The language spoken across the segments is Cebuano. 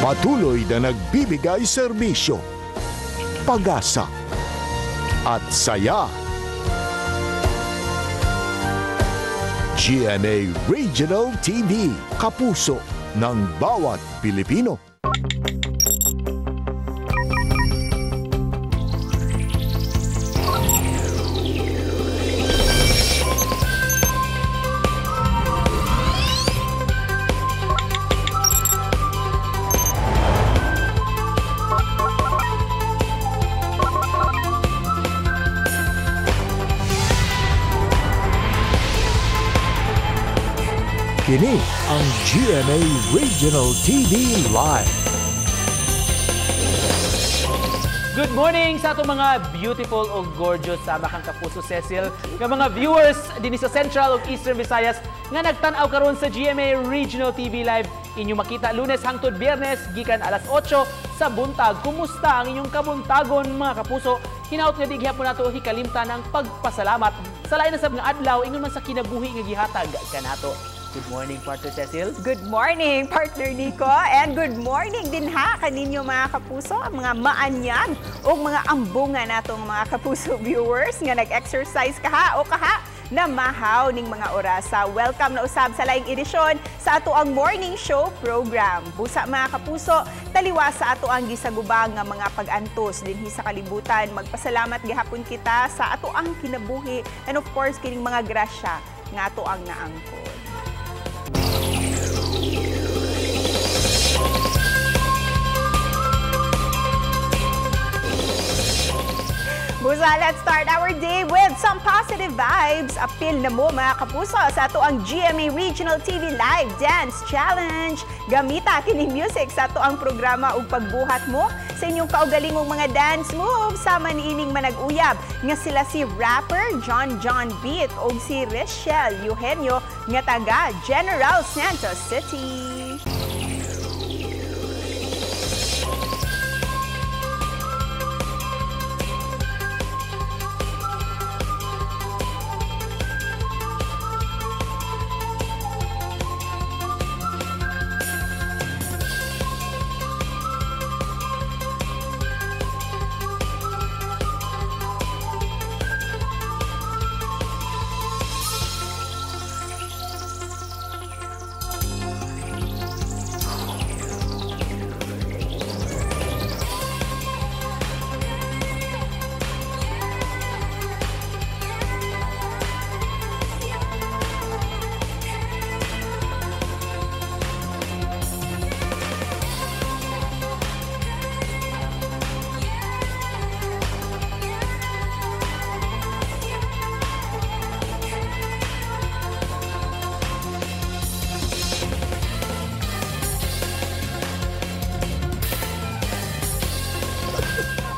Patuloy na nagbibigay serbisyo, pag-asa at saya. GMA Regional TV, kapuso ng bawat Pilipino. Kini ang GMA Regional TV Live. Good morning sa atong mga beautiful o gorgeous sama kang kapuso Cecil nga mga viewers dinhi sa Central ug Eastern Visayas nga nagtan-aw karon sa GMA Regional TV Live. Inyo makita Lunes hangtod Biyernes gikan alas 8 sa buntag. Kumusta ang inyong kabuntagon, mga kapuso? Hinaut nga di gihapon nato hikalimtan ang pagpasalamat sa lain na sab nga adlaw ingon man sa kinabuhi nga gihatag kanato. Good morning, partner Cecil. Good morning, partner Nico. And good morning din ha kaninyo, mga kapuso, ang mga maanyag o mga ambunga natong mga kapuso viewers nga nag-exercise kaha o kaha na mahaw ning mga orasa. Welcome na usab sa laing edisyon sa ato ang morning show program. Busa, mga kapuso, taliwa sa ato ang gisagubang nga mga pag-antos dinhi sa kalibutan, magpasalamat gihapon kita sa ato ang kinabuhi and of course kining mga grasya nga ato ang naangkon. Busa, let's start our day with some positive vibes. Apil na mo, mga kapuso, sa ato ang GMA Regional TV Live Dance Challenge. Gamita kini music sa ato ang programa ug pagbuhat mo sa inyong kaugalingong mga dance moves sama niining manag-uyab nga sila si rapper John John Beat ug si Richelle Eugenio nga taga General Santos City.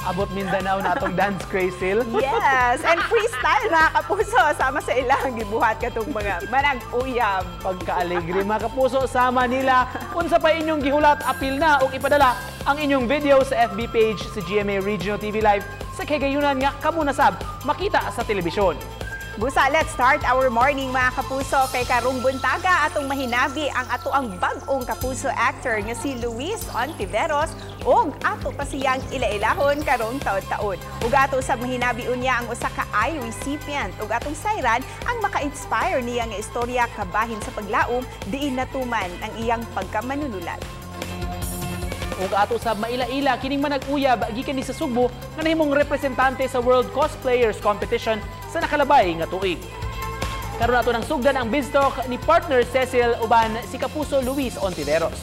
Abot Mindanao na atong dance crazy. Yes, and freestyle, mga kapuso, sama sa ilang gibuhat katong mga manag-uyab. Pagkaalegre, mga kapuso, sama nila. Unsa pa inyong gihulat, apil na og ipadala ang inyong video sa FB page sa GMA Regional TV Live sa kagayunan nga kamo nasab makita sa telebisyon. Busa, let's start our morning, mga kapuso, kay karong buntaga atong mahinabi ang ato ang bag-ong kapuso actor nga si Luis Hontiveros ug ato pa siyang ilailahon karong taon-taon. Ug ato sa mahinabi unya ang usa ka eye recipient ug atong sayran ang maka-inspire niya nga istorya kabahin sa paglaom diin natuman ang iyang pagkamanunulat. Ug ato sa maila-ila kining manag-uyab gikan ni sa Sugbo nga nahimong representante sa World Cosplayers Competition sa nakalabay nga tuig. Karon ato nang sugdan ang Biz Talk ni partner Cecil uban si kapuso Luis Hontiveros.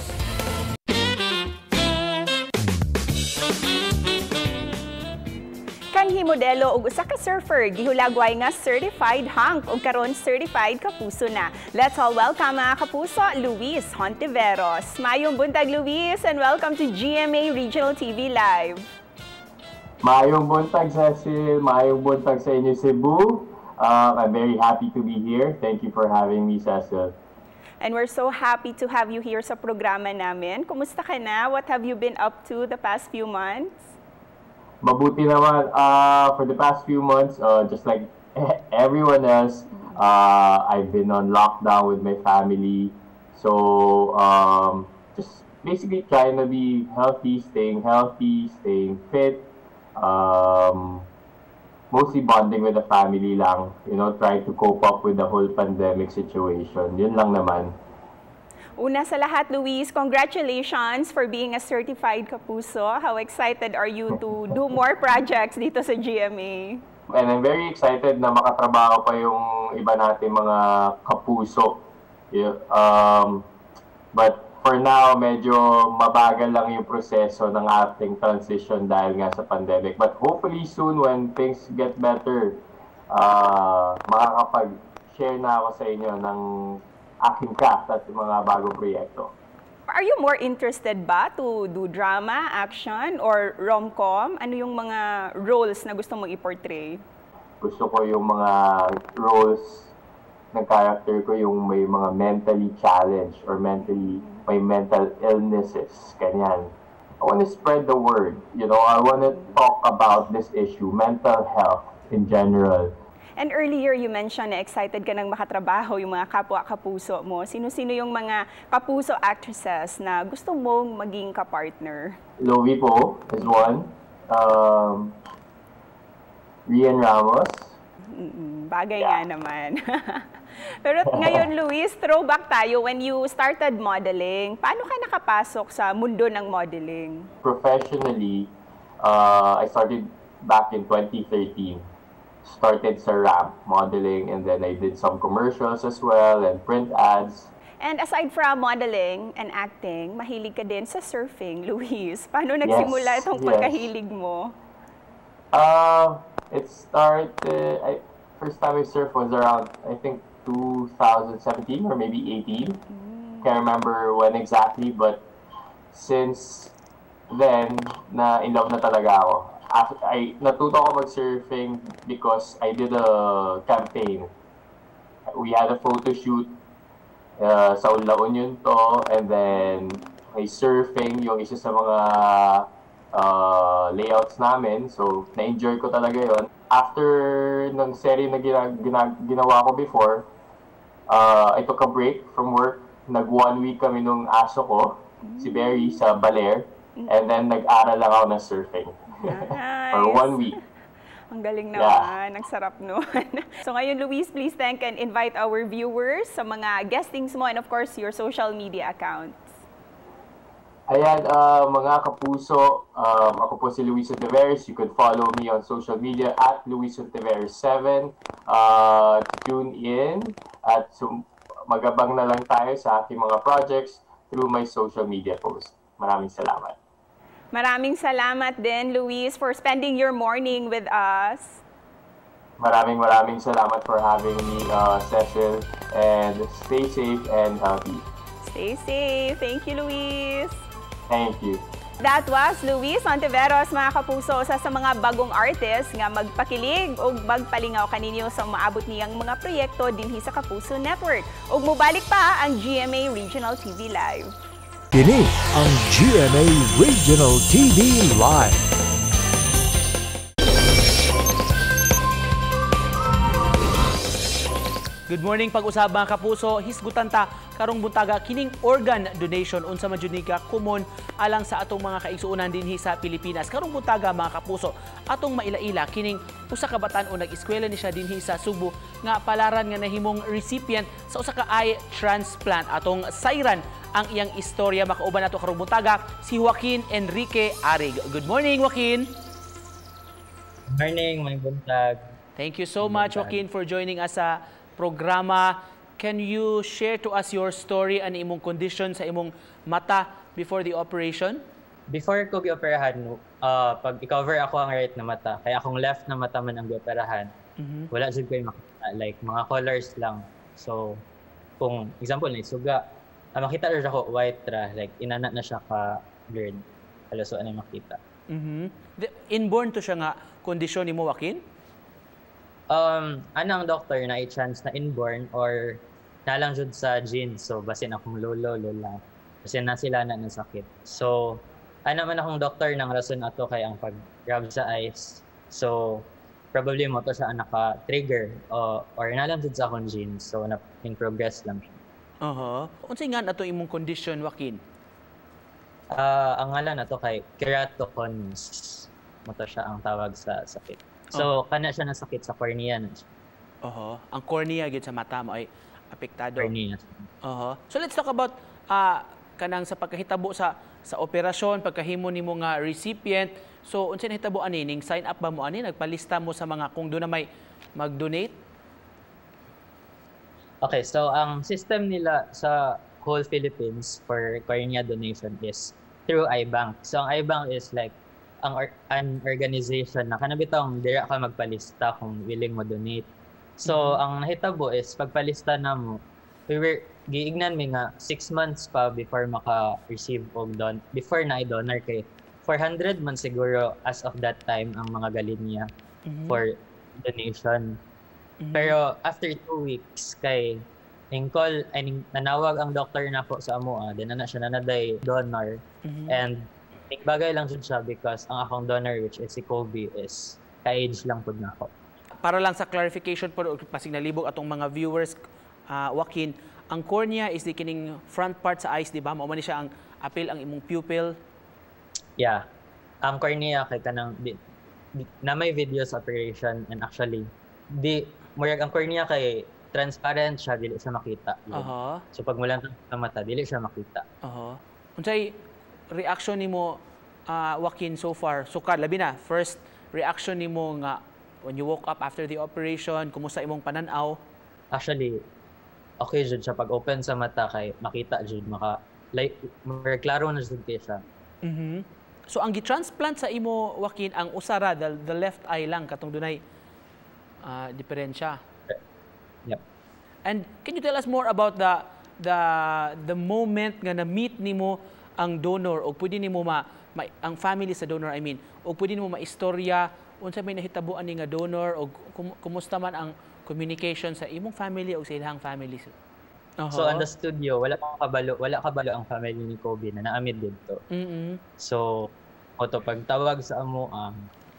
Kanhi modelo ug usa ka surfer gihulagway nga certified hunk ug karon certified kapuso na. Let's all welcome, mga kapuso, Luis Hontiveros. Mayong buntag, Luis, and welcome to GMA Regional TV Live. Maayong buntag, Cecil. Maayong buntag sa inyo, Cebu. I'm very happy to be here. Thank you for having me, Cecil. And we're so happy to have you here sa programa namin. Kumusta ka na? What have you been up to the past few months? Mabuti naman. For the past few months, just like everyone else, I've been on lockdown with my family. So, just Basically trying to be healthy, staying fit. Mostly bonding with the family lang, trying to cope up with the whole pandemic situation. Yun lang naman. Una sa lahat, Luis, congratulations for being a certified Kapuso. How excited are you to do more projects dito sa GMA? And I'm very excited na makatrabaho pa yung iba natin mga kapuso. Yeah, but for now, medyo mabagal lang yung proseso ng ating transition dahil nga sa pandemic. But hopefully soon, when things get better, makakapag-share na ako sa inyo ng aking craft at mga bagong proyekto. Are you more interested ba to do drama, action, or rom-com? Ano yung mga roles na gusto mong i-portray? Gusto ko yung mga roles ng character ko yung may mga mentally challenged or mentally may mental illnesses, ganyan. I want to spread the word. I want to talk about this issue, mental health in general. And earlier you mentioned na excited ka nang makatrabaho yung mga kapwa kapuso mo. Sino-sino yung mga kapuso actresses na gusto mong maging kapartner? Lovi Poe is one. Rhian Ramos. Bagay nga naman. Pero ngayon, Luis, throwback tayo when you started modeling. Paano ka nakapasok sa mundo ng modeling? Professionally, I started back in 2013. Started sa ramp modeling, and then I did some commercials as well and print ads. And aside from modeling and acting, mahilig ka din sa surfing, Luis. Paano nagsimula itong pagkahilig mo? It started, first time I surfed was around, I think, 2017 or maybe 18. Can't remember when exactly, but since then, na in love na talaga ako. After, natuto ako mag-surfing because I did a campaign. We had a photo shoot sa La Union to, and then may surfing yung isa sa mga layouts namin. So, na-enjoy ko talaga yon. After ng serye na ginawa ko before, I took a break from work. Nag one week kami nung aso ko, si Barry, sa Baler. And then, nag-aral lang ako ng surfing for one week. Ang galing naman. Ang sarap nun. So ngayon, Luis, please thank and invite our viewers sa mga guestings mo and, of course, your social media accounts. Ayan, mga kapuso, ako po si Luis Hontiveros. You could follow me on social media at Luis Hontiveros 7. Tune in at magabang na lang tayo sa aking mga projects through my social media posts. Maraming salamat. Maraming salamat din, Luis, for spending your morning with us. Maraming maraming salamat for having me, Cecil. And stay safe and healthy. Stay safe. Thank you, Luis. Thank you. That was Luis Hontiveros, mga kapuso, usa sa mga bagong artist nga magpakilig o magpalingaw kaninyo sa maabot niyang mga proyekto dinhi sa Kapuso Network. Ug mobalik pa ang GMA Regional TV Live. Kini ang GMA Regional TV Live. Good morning pag-usab, mga kapuso, hisgutan ta karong buntaga kining organ donation, unsa man jud ni ka common alang sa atong mga kaigsuonan dinhi sa Pilipinas. Karong buntaga, mga kapuso, atong maila-ila kining usa ka batan-o, nag-eskwela ni siya dinhi sa Sugbo nga palaran nga nahimong recipient sa usa ka eye transplant. Atong sayran ang iyang istorya, makauban nato karong buntaga si Joaquin Enrique Arig. Good morning, Joaquin. Good morning, maayong buntag. Thank you so much, Joaquin, for joining us sa programa. Can you share to us your story and imong condition sa imong mata before the operation? Before ko gioperahan, pag i-cover ako ang right na mata, kaya akong left na mata man ang gioperahan, wala jud ko makita, like mga colors lang. So, kung example na isuga, makita ra ako white ra, like inana na siya ka blurred. Halos wala na makita. Inborn to siya nga kondisyon nimo, Joaquin? Ano ang doctor na i-chance na inborn or nalang jud sa genes. So, basin akong lolo, lola. Basin na sila na ng sakit. So, ano man akong doctor ng rason ato kay ang pag-grab sa eyes. So, probably mo to siya naka-trigger or nalang jud sa akong genes. So, na in progress lang siya. Unsay nga ato imong condition, Joaquin? Ang ngalan na to kay keratoconus. Mao to siya ang tawag sa sakit. So, kana siya na sakit sa cornea na siya. Oho. Ang cornea gyud sa mata mo ay apektado. Cornea. Oho. So let's talk about kanang sa pagkahitabo sa operasyon, pagkahimo nimo nga recipient. So unsa nahitabo ani, ning sign up ba mo ani, nagpalista mo sa mga kung doon na may mag-donate? Okay, so ang system nila sa whole Philippines for cornea donation is through iBank. So ang iBank is like an organization na kana bitong dira ka magpalista kung willing mo donate. So ang nahitabo is pagpalista na mo, we were giignan mi nga 6 months pa before maka-receive og don before na i-donor kay 400 man siguro as of that time ang mga galinya for donation. Pero after 2 weeks kay ning call ay ning nanawag ang doctor nako sa amo, then ana siya na naday donor and ning bagay lang jud siya because ang akong donor, which is si Kobe, is ka-age lang pud nako. Para lang sa clarification po, pasig nalibog atong mga viewers, Joaquin, ang cornea is di kining front part sa eyes, di ba? Mao man ni siya ang apil ang imong pupil. Yeah. Ang cornea kay kanang di, na may video sa operation and actually di murag ang cornea kay transparent siya, dili siya makita. So pag mulantang sa mata, dili siya makita. Oho. Unsay reaction nimo, Joaquin, so far? Sukad labi na first reaction nimo nga when you woke up after the operation, kumusta imong panan-aw? Actually, okay jud siya pag open sa mata kay makita jud, maka like murag klaro na jud kay siya. So ang gi-transplant sa imo, Joaquin, ang usara, the left eye lang katong dunay diferensya. Yep. And can you tell us more about the moment nga na-meet nimo ang donor o pwede nimo ang family sa donor, I mean, o pwede nimo maistorya unsa may nahitabuan ni nga donor o kumusta man ang communication sa imong family o sa ilang family? So on the studio, wala pa kabalo, wala kabalo ang family ni Kobe na naa mi didto. So mao to pagtawag sa amo,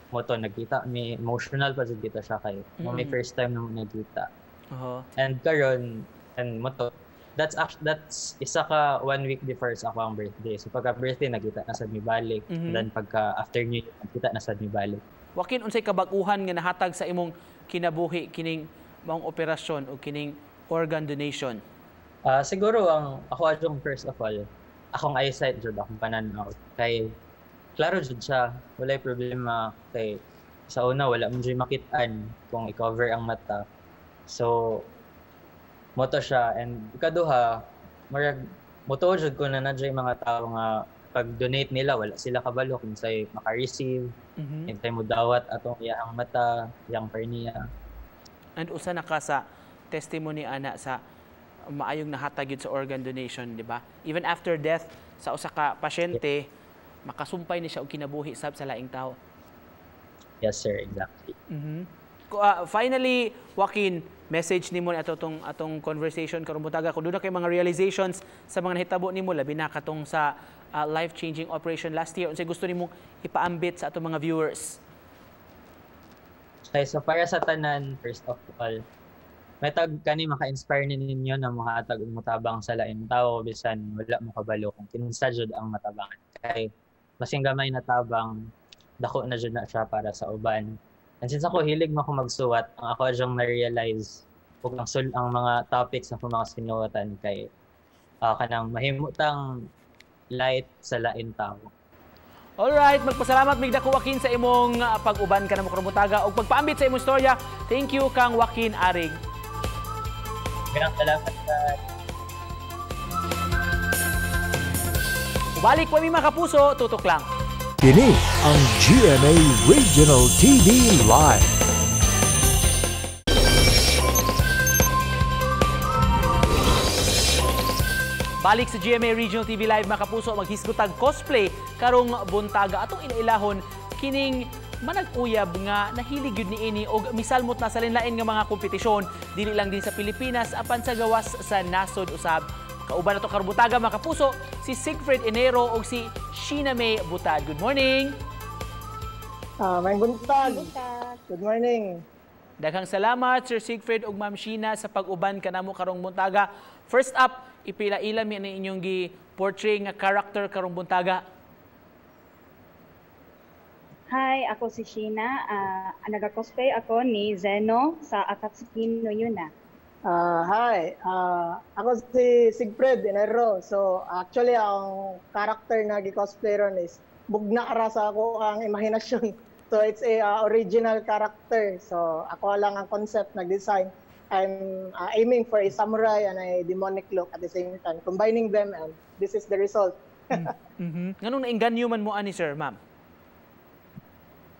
mao to nagkita mi, emotional pa jud kita siya kay mo may first time na mo nagkita. And karon and mao to that's isa ka one week before sa ako ang birthday. So pagka birthday nagkita na sad mi balik. Then pagka after New Year nagkita na sad mi balik. Joaquin, unsay kabag-uhan nga nahatag sa imong kinabuhi kining maong operasyon o kining organ donation? Siguro ang ako adjong first of all, akong eyesight jud, akong pananaw kay klaro jud siya, walay problema kay sa una wala man jud makitaan kung i-cover ang mata. So mao to siya, and ikaduha, murag motuo jud ko na naa mga tao nga pag donate nila wala sila kabalo kung say maka-receive, kinsay mo dawat atong iyang mata, iyang cornea. And usa na ka sa testimony ana sa maayong nahatag yun sa organ donation, di ba? Even after death sa usa ka pasyente, makasumpay ni siya og kinabuhi sab sa laing tao. Yes sir, exactly. Finally, Joaquin, message nimo ni ato tong atong conversation karong buntaga, kung duna kay mga realizations sa mga nahitabo nimo, labi na katong sa life-changing operation last year, unsay gusto nimong ipaambit sa atong mga viewers? Okay, so para sa tanan, first of all, may tag kani maka-inspire ni ninyo na mohatag og motabang sa laing tawo bisan wala mo kabalo kung kinsa jud ang matabangan. Kay masing gamay na tabang, dako na jud na siya para sa uban. And since ako hilig mo ako magsuwat, ang ako jud na-realize ug ang mga topics na akong mga sinuwatan kay kanang mahimo tang light sa lain tao. Alright, magpasalamat mig dako, Joaquin, sa imong pag-uban kanamo karong buntaga ug pagpaambit sa imong istorya. Thank you kang Joaquin Arig. Daghang salamat sa Balik pa mi, mga kapuso, tutok lang. Kini ang GMA Regional TV Live. Balik sa GMA Regional TV Live, mga kapuso, maghisgutag cosplay karong buntaga. Atong ilailahon kining manag-uyab nga nahilig yun niini og misalmot na sa lain nga mga kompetisyon dili lang din sa Pilipinas apan sa gawas sa nasod usab. Kauban nato karong buntaga, mga kapuso, si Siegfried Enero og si Sheena May Butad. Good morning. May buntag. Buntag. Good morning. Daghang salamat, Sir Siegfried ug Ma'am Sheena, sa pag-uban kanamo karong buntaga. First up, Ipila-ila mi ani inyong gi portray nga character karong buntaga. Hi, ako si Sheena. Naga-cosplay ako ni Zeno sa Akatsuki no Yuna. Hi, ako si Sigfred Enero. So, actually, ang character na gi-cosplay ron is bugna ra sa ako ang imahinasyon. So, it's a original character. So, ako lang ang concept nag-design. I'm aiming for a samurai and a demonic look at the same time, combining them, and this is the result. Nganong nainganyo man mo ani, sir, ma'am?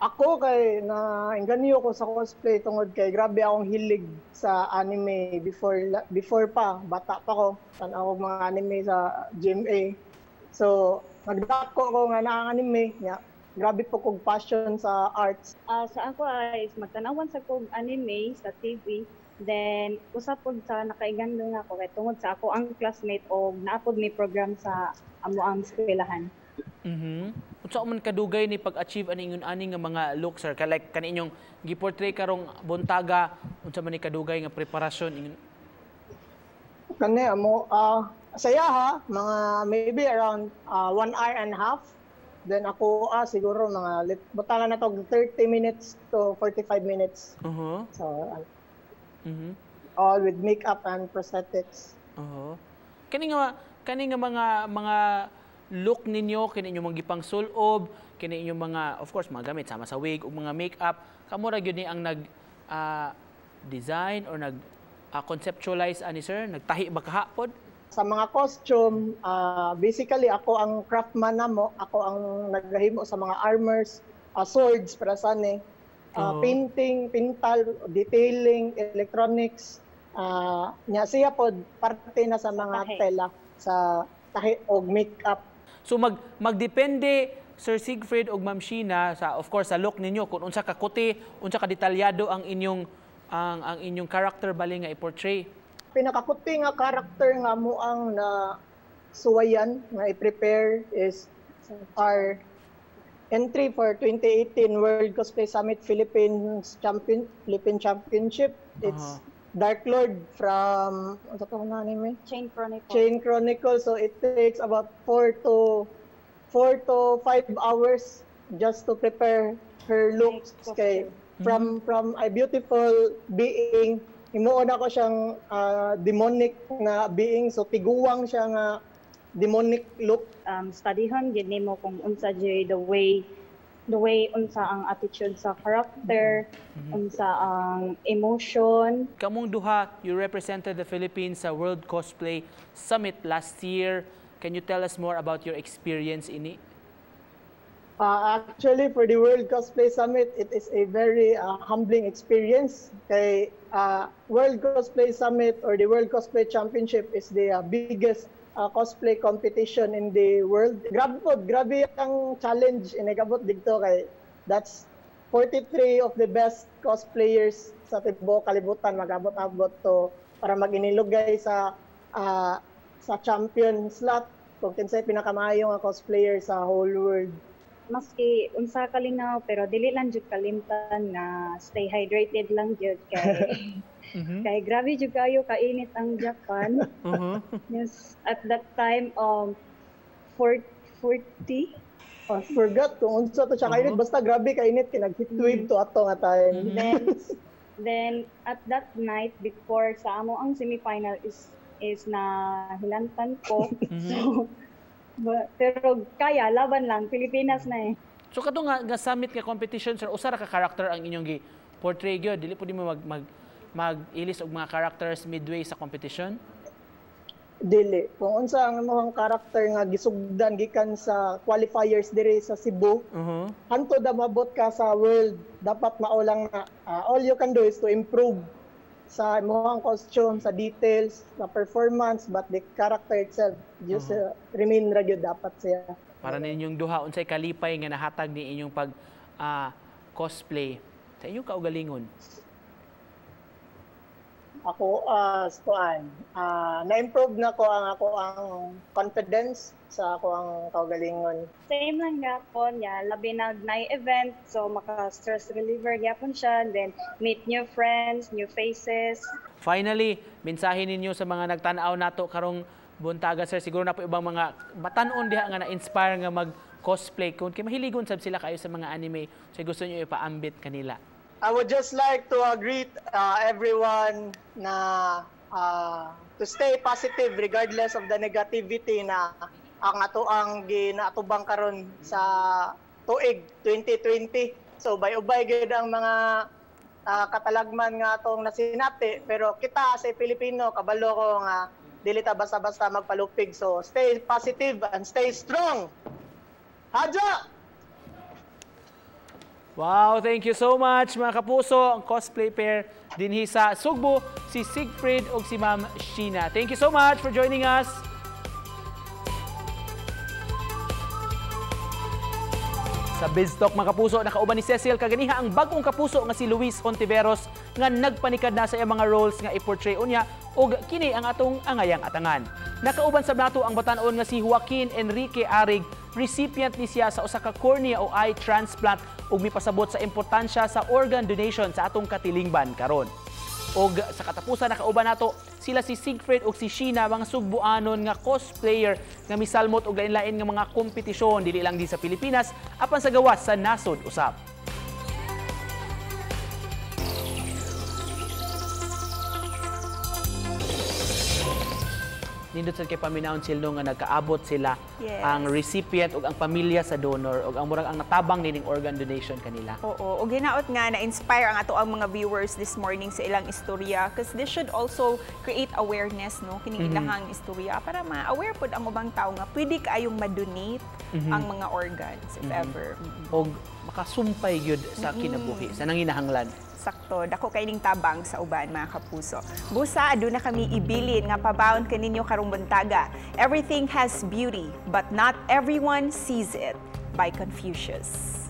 Ako kay na inganyo ko sa cosplay tungod kay grabe akong hilig sa anime before pa, bata pa ko, tan-aw ko mga anime sa GMA. So nagdako ko nga na ang anime nya, grabe po kog passion sa arts. Sa ako ay magtanawan sa kog anime sa TV. Then usa pod sa nakaigando nga ako kay tungod sa ako ang classmate og naa pod may program sa amo ang eskwelahan. Unsa man kadugay ni pag-achieve ani ingon ani nga mga look, sir? Ka like kani inyong gi-portray karong buntaga, unsa man ni kadugay nga preparasyon ingon? Kani amo saya ha, mga maybe around 1 hour and a half. Then ako siguro mga butangan na to 30 minutes to 45 minutes. So all with makeup and prosthetics. Kani nga mga look ninyo, kini inyong mga gipangsulob, kini inyong mga, of course, mga gamit sama sa wig ug mga makeup, kamo ra gyud ni ang nag design or nag conceptualize ani, sir? Nagtahi ba kahapon? Sa mga costume, basically ako ang craftsman namo, ako ang naghahimo sa mga armors, swords para sa ni, painting, pintal, detailing, electronics, nya siya pod parte na sa mga Tahi. Tela sa tahi og makeup. So magdepende, Sir Siegfried ug Ma'am Sheena, sa, of course, sa look ninyo kung unsa ka kuti, unsa ka detalyado ang inyong character bali nga i-portray. Pinakakuti nga character nga mo ang na suwayan nga i-prepare is our entry for 2018 World Cosplay Summit Philippines Champion Philippine Championship. It's Dark Lord from ano to na anime? Chain Chronicle. Chain Chronicle. So it takes about 4 to 5 hours just to prepare her looks kay from a beautiful being, himuon ako siyang demonic na being, so tiguwang siya nga demonic look. Studyhon gid nimo kung unsa jud the way unsa ang attitude sa character, unsa ang emotion. Kamong duha, you represented the Philippines sa World Cosplay Summit last year. Can you tell us more about your experience ini? Actually, for the World Cosplay Summit, it is a very humbling experience. Kay World Cosplay Summit or the World Cosplay Championship is the biggest cosplay competition in the world. Grabe po, grabe ang challenge inigabot didto kay that's 43 of the best cosplayers sa tibuok kalibutan magabot-abot to para maginilugay sa champion slot kung kinsay pinakamaayo nga cosplayer sa whole world. Maski unsa kalinaw, pero dili lang jud kalimtan nga stay hydrated lang jud kay grabe jud kayo kainit ang Japan. Yes, at that time 40. I forgot kung unsa to siya kainit. Basta grabe kainit kay nag heat wave to ato nga time. Then at that night before sa amo ang semifinal is na hilantan ko. So but, pero kaya, laban lang, Pilipinas na eh. So kato nga summit nga competition, sir, usa ra ka character ang inyong gi portray gyud? Dili pud mo mag mag mag-ilis og mga characters midway sa competition? Dili. Kung unsa ang imong character nga gisugdan gikan sa qualifiers diri sa Cebu, hantod na mabot ka sa world, dapat mao lang na all you can do is to improve sa imong costume, sa details, sa performance, but the character itself just remain ra gyud dapat siya. Para ninyong duha, unsay kalipay nga nahatag ni inyong pag cosplay sa inyong kaugalingon? Ako as kuan, na-improve na ko ang ako ang confidence sa ako ang kaugalingon. Same lang gyapon, ya, labi nag night event, so maka stress reliever gyapon siya, and then meet new friends, new faces. Finally, mensahe ninyo sa mga nagtan-aw nato karong buntaga, sir. Siguro na po ibang mga batanon diha nga na-inspire nga mag-cosplay kung kay mahiligon sab sila kayo sa mga anime. So gusto niyo ipaambit kanila. I would just like to greet everyone na to stay positive regardless of the negativity na ang atoang ginaatubang karon sa tuig 2020. So ubay-ubay gyud ang mga katalagman nga atong nasinati, pero kita sa Pilipino, kabalo ko nga dili ta basta-basta magpalupig. So stay positive and stay strong. Haja! Wow, thank you so much, mga kapuso. Ang cosplay pair dinhi sa Sugbo, si Siegfried ug si Ma'am Sheena. Thank you so much for joining us. Sa Biz Talk, mga kapuso, nakauban ni Cecil kaganiha ang bag-ong kapuso nga si Luis Hontiveros nga nagpanikad na sa iyang mga roles nga i-portray unya ug kini ang atong angayang atangan. Nakauban sab nato ang batan-on nga si Joaquin Enrique Arig, recipient ni siya sa usa ka cornea o eye transplant ug mipasabot sa importansya sa organ donation sa atong katilingban karon. Og sa katapusan, nakauban nato sila si Siegfried ug si Sheena, mga Sugbuanon nga cosplayer nga misalmot og lain-lain nga mga kompetisyon dili lang di sa Pilipinas apan sa gawas sa nasod usab. Nindot sad kay paminawon sila nga nagkaabot sila ang recipient ug ang pamilya sa donor ug ang murag ang natabang nining organ donation kanila. Oo, ug hinaot nga na-inspire ang ato ang mga viewers this morning sa ilang istorya, because this should also create awareness, no, kining ilahang istorya para ma-aware pod ang ubang tao nga pwede kaayong ma-donate ang mga organs if ever. Og makasumpay gyud sa kinabuhi sa nanginahanglan. Sakto, dako kay ning tabang sa uban, mga kapuso. Busa, aduna kami ibilin nga pabaon kaninyo karong buntaga. "Everything has beauty, but not everyone sees it," by Confucius.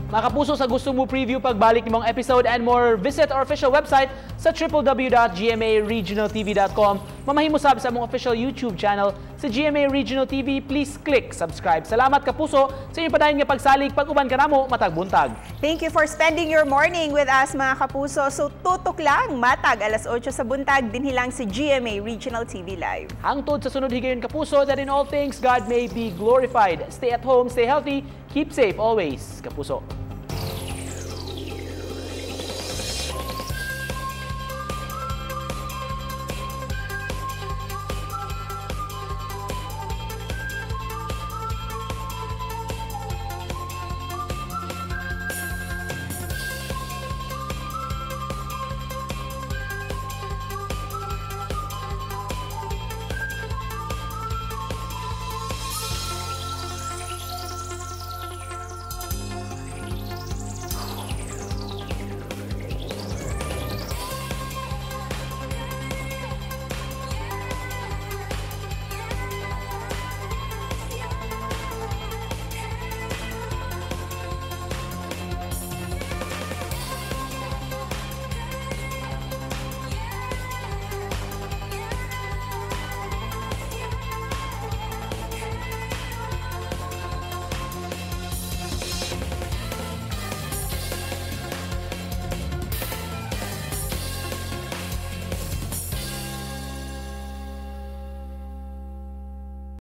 Mga kapuso, sa gusto mo preview pagbalik nimong episode and more, visit our official website sa www.gmaregionaltv.com. Mamahimo sab sa among official YouTube channel sa GMA Regional TV. Please click subscribe. Salamat, kapuso, sa inyong padayon nga pagsalig pag-uban kanamo matag buntag. Thank you for spending your morning with us, mga kapuso. So tutok lang matag alas 8 sa buntag dinhi lang sa GMA Regional TV Live. Hangtod sa sunod higayon, kapuso, that in all things God may be glorified. Stay at home, stay healthy, keep safe always, kapuso.